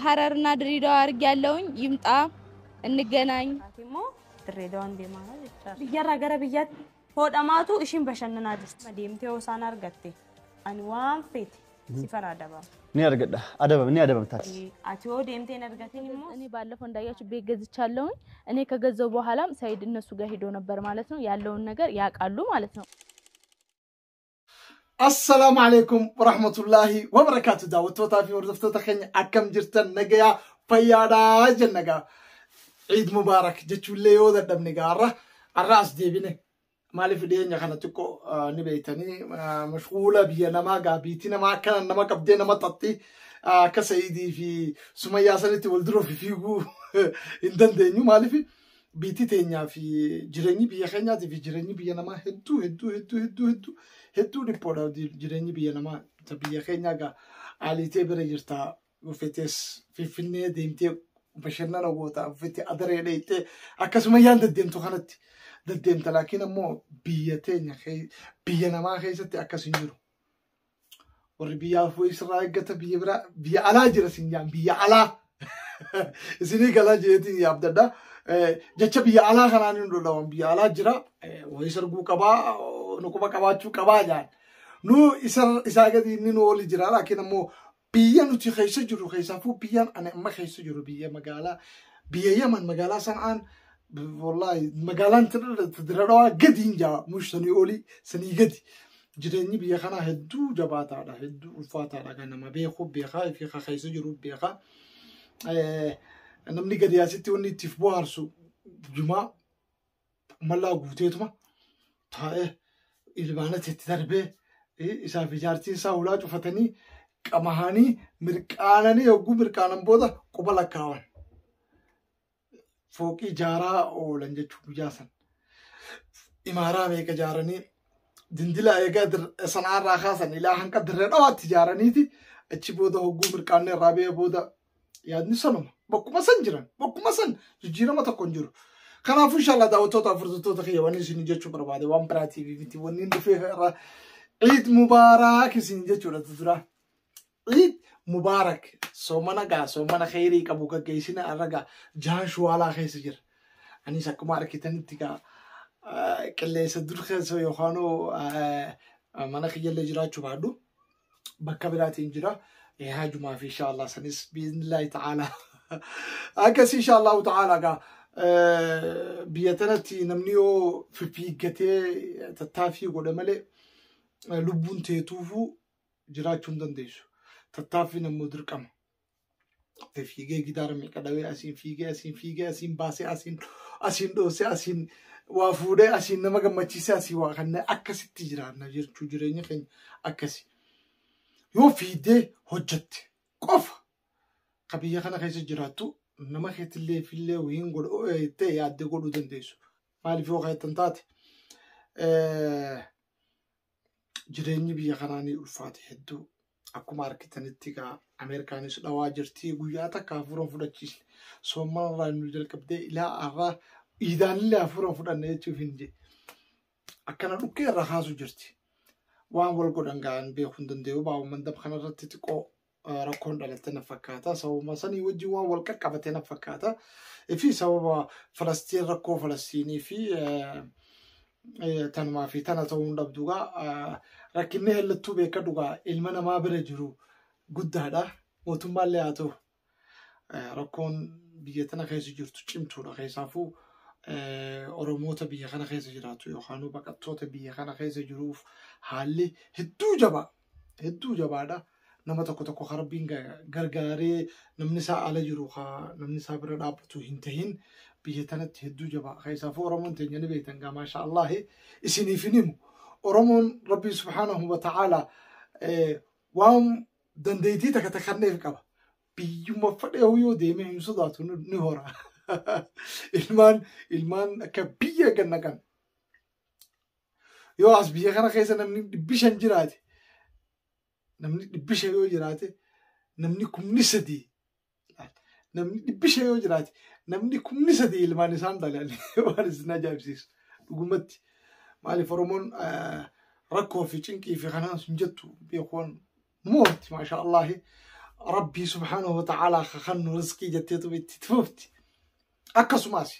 ሀረርና ድሬዳዋ አድርጌያለሁኝ። ይምጣ እንገናኝ። Immoo Dirreedawaan deemaa jechaadha. Biyyarraa gara biyyaatti hodhamaatu ishiin bashannanaa jirti. Deemtee yoo isaan argatte ani waan feete si adabama. Ni argadha. Adabam ni adabamtaati. Ati yoo deemtee hin argatin immoo እኔ ባለፈው እንዳያችሁ ቤት ገዝቻለሁኝ። እኔ ከገዛው በኋላም ሰይድ እነሱ ጋር ሄዶ ነበር ማለት ነው። ያለውን ነገር ያውቃሉ ማለት ነው። Assalaamu alaikum warahmatullaahi wabarakaatu. Daawwattootaa fi hordoftoota keenya, akkam jirtan? Nagayaa, fayyaadhaa jenna gaa. Ciid mubaarak jechuullee yoo dadhabne gaarra har'a as deebine. Maaliif, dhiyeenya kana xiqqoo ni beeytanii, mashguula biyya namaa gaa, biitii namaa akkana nama qabdee nama xaxxi, akka Sa'iidii fi Sumayyaa sanitti wal dura fiiguu hin dandeenyu. Maaliif, biitii teenyaa fi jireenyi biyya keenyaatii fi jireenyi biyya namaa hedduu hedduu hedduu hedduu hedduu hedduu dhiphoodha. Jireenyi biyya namaa biyya keenyaa gaa aaliitee bira jirtaa, uffatees Finfinnee deemtee bashannana goota, uffate adaree dheeytee akkasuma yaan deddeemtu kanatti deddeemta. Laakiin ammoo biyya teenya biyya namaa keessatti akkas hin jiru. Warri biyyaaf isirraa eeggata biyya biraa, biyya alaa jira sin jaan, biyya alaa isinii galaa jeetiin yaabdadha. Jecha biyya alaa kanaan hin dhodhawan, biyya alaa jira wayii sarguu qabaa, nuquba qabaachuu qabaa jaan. Nu isaa gadi inni nu oli jira. Laakiin ammoo biyya nuti keessa jiru keessaafuu biyyaan ani amma keessa jiru biyya magaalaa biyya Yaman, magaalaa San'aan, wallahi magaalaan Dirre gadi hin jaa, mush sanii oli sanii gadi. Jireenyi biyya kanaa hedduu jabaataadha, hedduu ulfaataadha. Kan nama beeku beekaa fi keessa jiru beekaa. Namni gadi asitti wanni ittiif bohaarsu jumaa mallaa guuteetuma taa'ee ilbaanatti itti darbee isaaf ijaartiin isaa hulaa cufatanii qamahanii mirqaananii, yogguu mirqaanan booda quba lakkaawan. Fooqii ijaaraa oolan jechuun guyyaa san. Imaaraa meeqa ijaaranii, dindila eegaa Sanaarraa kaasan ilaa hanqa Dirree Dhawaatti ijaaraniiti, achi booda hogguu mirqaanne irraa ba'ee booda yaadni sanuma, bakkuma san jiran, bakkuma san, jijjiirama tokko hin jiru. Kanaafuu inshallah daawwattoota, hordoftoota kiyya, wanni isin jechuu barbaade waan biraatiif miti, wanni hin dhufee irraa Ciid mubaarak isin jechuudha dura. Ciid mubaarak, soomana gaa, soomana kheyrii qabu gaggeessina. Irra gaa jahan shuwaalaa keessa jira. Anis akkuma argitanitti gaa qilleensa dur keessa yookaan mana kiyyallee jiraachuu baadhu bakka biraatiin jira. Haajumaa fi inshallah sanis biiznillaahi ta'ala akkas inshallahu ta'ala gaa biyya tanatti namni yoo fiiggatee tattaaffii godhe malee lubbuun teetuufuu jiraachuu hin dandeessu. Tattaaffiin ammoo dirqama. Fiigee gidaara meeqa dhawee, asiin fiigee, asiin fiigee, asiin baasee, asiin asiin dhoosee, asiin waa fuudhee, asiin nama gammachiisee, asiin waa kanneen akkasitti jiraanna jechuu, jireenya keenya akkasi. Yoo fiigdee hojjette qofa ka biyya kana keessa jiraattu nama keetillee fillee wayiin godhu jettee yaaddee godhuu dandeessu. Maaliif yoo keettan taate, jireenyi biyya kanaa ni ulfaate hedduu. Akkuma argitanitti gaa Ameerikaanis dhawaa jirti, guyyaa takka hafuura fudhachiisne. Soomana irraa nu jalqabdee ilaa har'aa iidaanillee hafuura fudhanne jechuuf hin jee. Akkana dhukkee irraa kaasu jirti. Waan wal godhan gaan beekuu hin danda'u. Baa'u mandab kanarratti xiqqoo rakkoon dhalatte na fakkaata. Sababa sanii wajjin waan wal qaqqabate na fakkaata. Fi sababa Falastiin, rakkoo Falastiinii fi tanumaa fi tana ta'uu hin dhabdugaa, rakkinni hellattuu beekadhu gaa ilma namaa bira jiru guddaadha. Mootummaallee haa ta'u rakkoon biyya tana keessa jirtu cimtuudha. Keessaafuu Oromoota biyya kana keessa jiraatu yookaan baqattoota biyya kana keessa jiruuf haalli hedduu jabaa, hedduu jabaadha. Nama tokko tokko Rabbiin gargaaree namni isaa ala jiru, namni isaa bira dhaabbatu hin tahin, biyya tanatti hedduu jabaa. Keessaafuu Oromoon teenya ni beektan gaa, maasha Allahi isiniif hin himu. Oromoon Rabbi subhaanahu wa ta'ala waan dandeettii takka takkanneef qaba. Biyyuma fedhe yoo deeme hin sodaatu, ni hora. Ilmaan akka biyya ganna kan. Yoo as biyya kana keessa namni 500 jiraate, namni 500 yoo jiraate, namni 3,000, namni 500 yoo jiraate, namni 3,000 ilmaan isaan dhalan, waan isin ajaa'ibsiisu dhugumatti. Maaliif, Oromoon rakkoo fi cinqii fi kanaan sun jettu beekuun moorti, maasha Allahi. Rabbii subhaanahu wa ta'aalaa kakannu rizqii jetteetu itti fufti. Akkasumas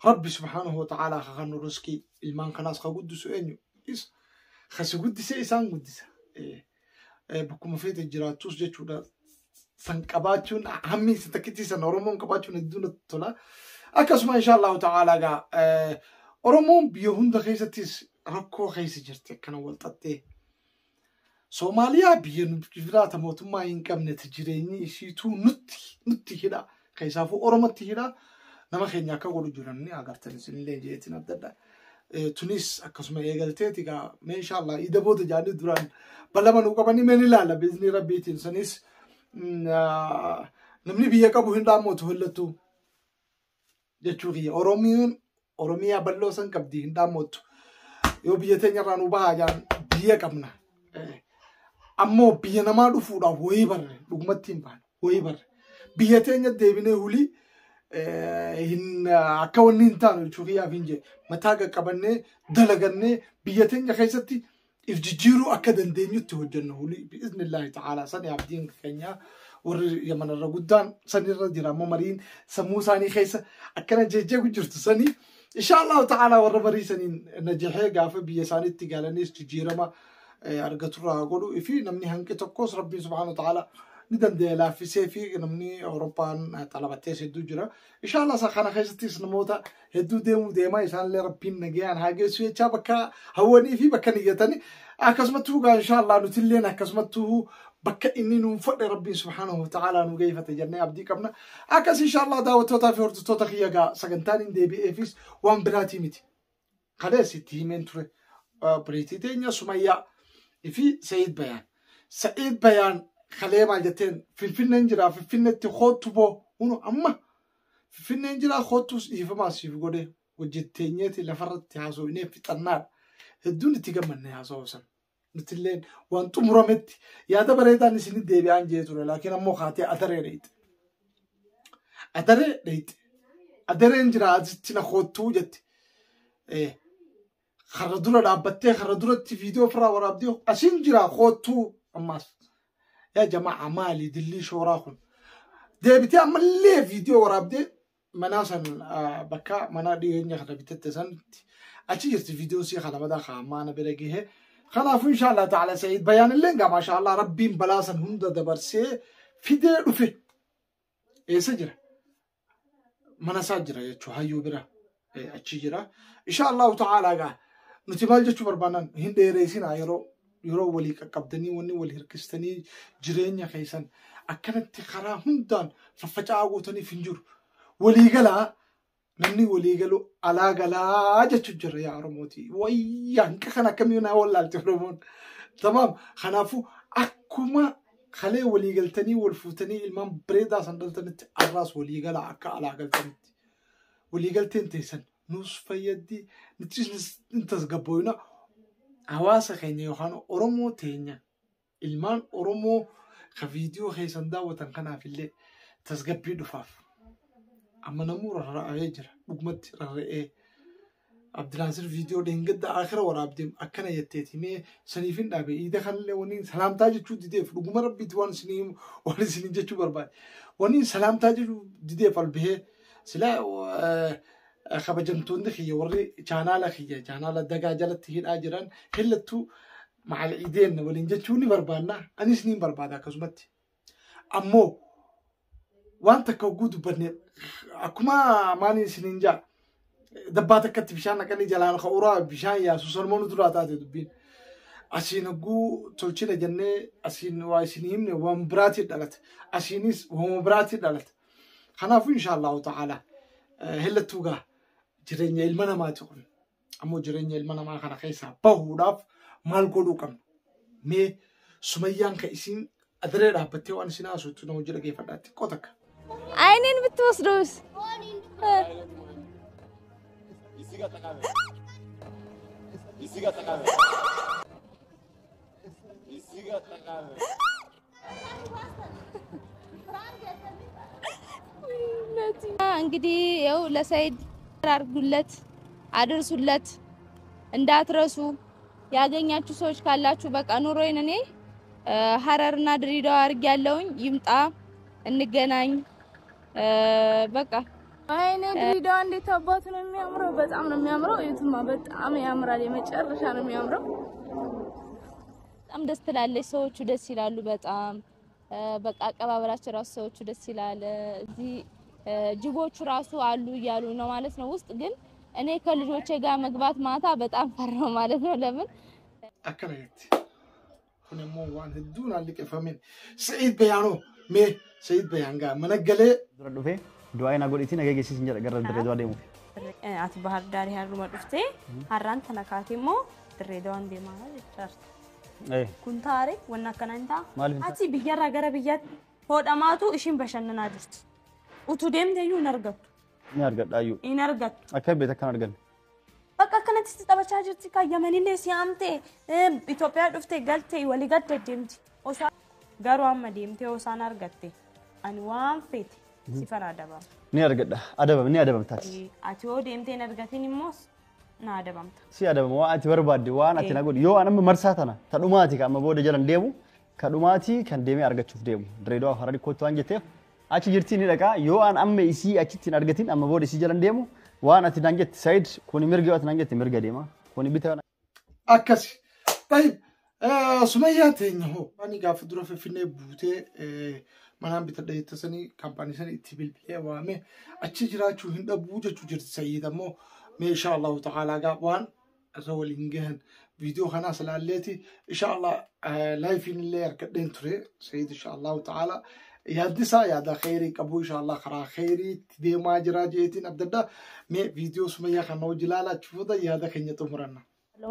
Rabbi subhaanahu wa ta'aalaa kakannu rizqii ilmaan kanaas ka guddisu eenyu? Isa. Kasi guddisee isaan guddisa. Bakkuma feete jiraattus jechuudha. San qabaachuun hammi isa takkitti san Oromoon qabaachuun hedduu natti tola. Akkasuma insha Allahu ta'aalaa gaa Oromoon biyya hunda keessattis rakkoo keessa jirti akkana wal xaxxee. Soomaaliyaa biyya jiraata mootummaa hin qabne jireenyi ishiituu nutti hidha. Keessaafuu Oromootti hidha. Nama keenya akka godhu jiran ni agartan isinillee jeetiin adda addaa. Tunis akkasuma eegalteeti gaa mee insha Allah iida booda jaanii duraan balama nuu qabanii mee ni ilaala biizni rabbiitiin sanis namni biyya qabu hin dhaammatu hollattu jechuu kiyya. Oromiyaan Oromiyaa bal'oo san qabdi hin dhaammatu. Yoo biyya teenya irraa nu bahaa jaan biyya qabna. Ammoo biyya namaa dhufuudhaaf wayii barre dhugumatti hin baane wayii barre. Biyya teenya deebinee hulii hin akka wanni hin taanu jechuu kiyyaaf hin jee mataa qaqqabannee dalagannee biyya teenya keessatti if jijjiiruu akka dandeenyutti hojjennu hulii bi'iznillaahi ta'aalaa sani abdiin keenya warri yamanarra guddaan sanirra jira ammoo mariin sammuu isaanii keessa akkana jejjeegu jirtu sanii insha Allahu ta'aalaa warra marii saniin najahee gaafa biyya isaaniitti galaniis jijjiirama argaturraa godhu fi namni hanqi tokkos rabbiin subhaanahu ta'aalaa ni dandeenya laaffisee fi namni Awurooppaan xalabattees hedduu jira. Inshallah isa kana keessattis namoota hedduu deemuu deemaa isaanillee rabbiin nagayaan haa geessu jechaa bakka hawwanii fi bakka niyyatanii akkasumattuu gaa inshallah nutilleen akkasumattuu bakka inni nuun fedhe rabbiin subhaanahu wa ta'aalaa nu geeffate jennee abdii qabna. Akkas inshallah daawwattootaa fi hordoftoota kiyya gaa sagantaan hin deebi'eefis waan biraatii miti. Kalees itti himeen ture. Obboleettii teenya Sumayyaa fi Sa'iid Bayaan. Sa'iid Bayaan kalee maal jetteen Finfinneen jira Finfinneetti hoottu boo hunu amma Finfinneen jira hoottus dhiifamaa siif godhe hojjetteenyeeti lafarratti haasofnee fixannaadha. Hedduun itti gammanne haasawaa san. Nutilleen waan xumurametti yaada bareedaan isinii deebi'aan jee ture laakiin ammoo kaatee adaree dheeyxe. Adaree dheeyxe. Adareen jira asitti na hoottuu jette. Karra dura dhaabbattee karra duratti viidiyoo ofirraa waraabdee asiin jira hoottuu ammaas. Yaa jamaa maali dillii shooraa kun. Deebitee ammallee viidiyoo waraabdee mana san bakka mana dhiyeenya kana bitatte sanitti achi jirti viidiyoon sii kana madaa kaamaa na bira gahee. Kanaafuu inshallah ta'ala Sa'iid Bayaan illee gaa maashaallah rabbiin balaa san hunda dabarsee fidee dhufe. Eessa jira? Mana isaa jira jechuudha hayyuu bira achi jira. Inshallah ta'ala gaa nuti maal jechuu barbaannan hin dheeressinaa yeroo walii qaqqabdanii wanni wal hirkistanii jireenya keessan akkanatti karaa hundaan faffaca'aa gootaniif hin jiru. Waliigalaa namni waliigalu alaa galaa jechuun jira yaa Oromooti. Wayyaa hanqa kan akkamii naa wallaalte Oromoon. Tamaam kanaafuu akkuma kalee waliigaltanii wal fuutanii ilmaan bareedaa san dhaltanitti arraas waliigalaa akka alaa galtanitti. Waliigalteen teessan nuus fayyaddi nutis ni tasgabboofna. Hawaasa keenya yookaan Oromoo teenya ilmaan Oromoo ka viidiyoo keessan daawwatan kanaaf illee tasgabbii dhufaaf. Amma namuu rarra'ee jira dhugumatti rarra'ee Abdinaasir viidiyoo dheengadda akira waraabdeem akkana jetteeti mee saniif hin dhaabe iida kanallee waniin salaamtaa jechuu dideef dhuguma rabbiiti waan isinii himu waan isinii jechuu barbaade waniin salaamtaa jechuu dideef albahee silaa kabajamtoonni kiyya warri chaanaala kiyya chaanaala dagaa jalatti hidhaa jiran hillattuu macal ideen waliin jechuu ni barbaanna anis ni barbaada akkasumatti ammoo waan takka hogguu dubbanne akkuma maaliin isiniin jaa dabbaa takkatti bishaan naqanii jalaan ka'uuraa bishaan yaasu sanuma duraa taate dubbiin. Asiin hogguu tolchina jennee asiin waa isin himne waan biraatiin dhalate asiinis waan biraatiin dhalate. Kanaafuu inshaallahu ta'ala hillattuu gaa jireenya ilma namaati kun ammoo jireenya ilma namaa kana keessaa bahuudhaaf maal godhuu qabna? Mee Sumayyaan ka isin adaree dhaabbattee waan isin haasoftu nama hojii dhageeffadhaa xiqqoo takka. አይኔን ብትወስደውስ? እንግዲህ ያው ለሰይድ አድርጉለት፣ አድርሱለት፣ እንዳትረሱ። ያገኛችሁ ሰዎች ካላችሁ በቃ ኑሮዬን እኔ ሀረርና ድሬዳዋ አድርጌያለሁኝ። ይምጣ እንገናኝ። በቃ አይኔ ድሬዳዋ እንዴት አባቱ ነው የሚያምረው! በጣም ነው የሚያምረው። እዩትማ፣ በጣም ያምራል። የመጨረሻ ነው የሚያምረው። በጣም ደስ ትላለች። ሰዎቹ ደስ ይላሉ በጣም። በቃ አቀባበላቸው ራሱ ሰዎቹ ደስ ይላል። እዚህ ጅቦቹ ራሱ አሉ እያሉ ነው ማለት ነው። ውስጥ ግን እኔ ከልጆቼ ጋር መግባት ማታ በጣም ፈራው ማለት ነው። ለምን Akkana jetti. Kun immoo waan hedduu naan liqeeffamin. Sa'iid Bayaanoo mee Sa'iid Bayaan gaa mana galee Dura dhufee du'aa na godhiitii nagaa geessisin jedha gara Dirree Dawaa deemuuf. Ati Bahar Daarii har'uma dhuftee har'aan tana kaate immoo Dirree Dawaan deemaa jechaarta. Kun taare wanna akkana hin ta'a. Maaliif hin ta'a? Ati biyyarraa gara biyyaatti hodhamaatu ishiin bashannanaa jirti. Utuu deemte iyyuu hin argattu. Ni argadha ayyuu. Hin argattu. Akka beekta kan arganne. Bakka akkanatti si taphachaa jirti kan Yamanillee si haamte Itoophiyaa dhuftee galtee walii gad deddeemti. Osoo garuu amma deemtee osoo isaan argatte ani waan feete si fana adabama. Ni argadha. Adabam ni adabamtaati. Ati yoo deemtee hin argatin immoo na adabamta. Si adabama waan ati barbaadde waan ati na godhi yoo an amma marsaa tana ta dhumaati ka amma booda jalan deemu ka dhumaati kan deemee argachuuf deemu Dirree Dawaa Hararii kottu waan jetteef achi jirtii ni dhaqaa yoo an amma isii achitti hin argatin amma booda isii jalan deemu waan ati naan jette Said kuni mirga yoo ati naan jette mirga deema kuni bita Akkasi. Tayyib Sumayyaa teenya hoo ani gaafa dura Finfinnee buutee manaan bitadha jette sanii kaampaanii sanii itti bilbilee waame achi jiraachuu hin dhabuu jechuu jirti Sayyid ammoo mee insha Allahu ta'aalaa gaa waan irra waliin gahan viidiyoo kanaas ilaalleeti insha Allah laayifiin illee argadheen ture Sayyid insha Allahu ta'aalaa yaadni isaa yaada kheyrii qabu insha Allah karaa kheyriitti deemaa jira jeetiin abdadda mee viidiyoo Sumayyaa kana hojii ilaalaa achi booda yaada keenya xumuranna.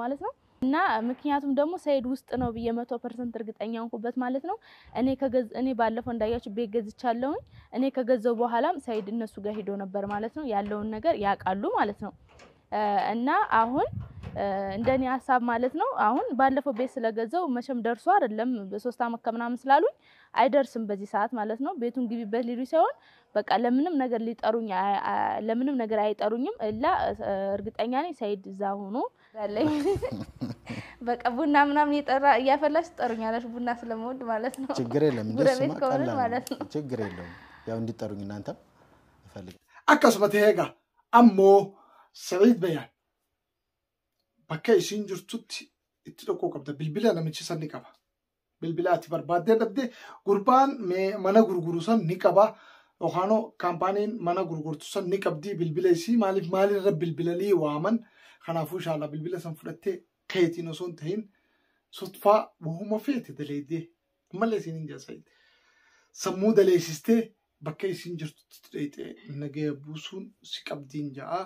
ማለት ነው። እና ምክንያቱም ደግሞ ሰይድ ውስጥ ነው ብዬ 100% እርግጠኛ ሆንኩበት ማለት ነው። እኔ ከገዝ እኔ ባለፈው እንዳያችሁ ቤት ገዝቻለሁኝ። እኔ ከገዛው በኋላም ሰይድ እነሱ ጋር ሄዶ ነበር ማለት ነው። ያለውን ነገር ያውቃሉ ማለት ነው። እና አሁን እንደኔ ሀሳብ ማለት ነው አሁን ባለፈው ቤት ስለገዛው መቼም ደርሶ አይደለም በ3 አመት ከምናምን ስላሉኝ አይደርስም በዚህ ሰዓት ማለት ነው። ቤቱን ግቢበት ሊሉ ሳይሆን በቃ ለምንም ነገር ሊጠሩኝ ለምንም ነገር አይጠሩኝም። እላ እርግጠኛ ነኝ ሰይድ እዛ ሆኖ ያለኝ በቃ ቡና ምናምን እየጠራ እያፈላሽ ትጠሩኛለሽ ቡና ስለምወድ ማለት ነው። ችግር የለም እንደ ጎረቤት እሱማ ከሆንን ቀላል ማለት ነው። ነው። ችግር የለውም። ያው እንዲጠሩኝ እናንተም እፈልግ Akkasuma ta'ee egaa ammoo Sa'iid Bayaan bakka isiin jirtutti itti dhaquu qabda. Bilbila namichi san ni qaba. Bilbila ati barbaaddee dhabde gurbaan mana gurguru san ni qaba. Yookaan kaampaaniin mana gurgurtu san ni qabdi bilbila isii maaliif maalirra bilbilalii waaman. Kanaafuu inshaAllah bilbila san fudhattee keetiin osoo hin ta'in sutfaa wahuma feete daleeddee ammallee isiin hin jaa Sa'iid. Sammuu daleessistee bakka isiin jirtutti dheeyxee nagaya buusuun si qabdiin ja'a.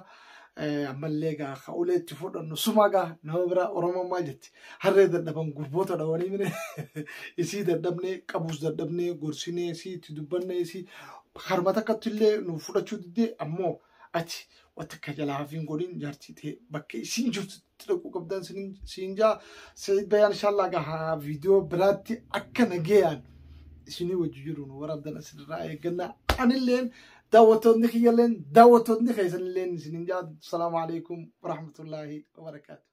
Ammallee gaa ka'ulee itti fudhannu suma gaa nama biraa Oromoon maal jetti harree dadhaban gurboota dhawanii mine isii dadhabnee qabuus dadhabnee gorsinee isii itti dubbannee isii harma takkatti illee nu fudhachuu diddee ammoo ati wanta akka jalaa hafiin godhin jaartii ta'e bakka isiin jirtutti dhaquu qabdan siin jaa Sa'iid Bayaan inshallah gaa viidiyoo biraatti akka nagayaan isinii wajji jiru nu waraabdan asirraa eeggannaa anilleen daawwattoonni kiyyalleen daawwattoonni keessanilleen isinin jaa. Asalaamu alaikum warahmatullaahi wabarakaatu.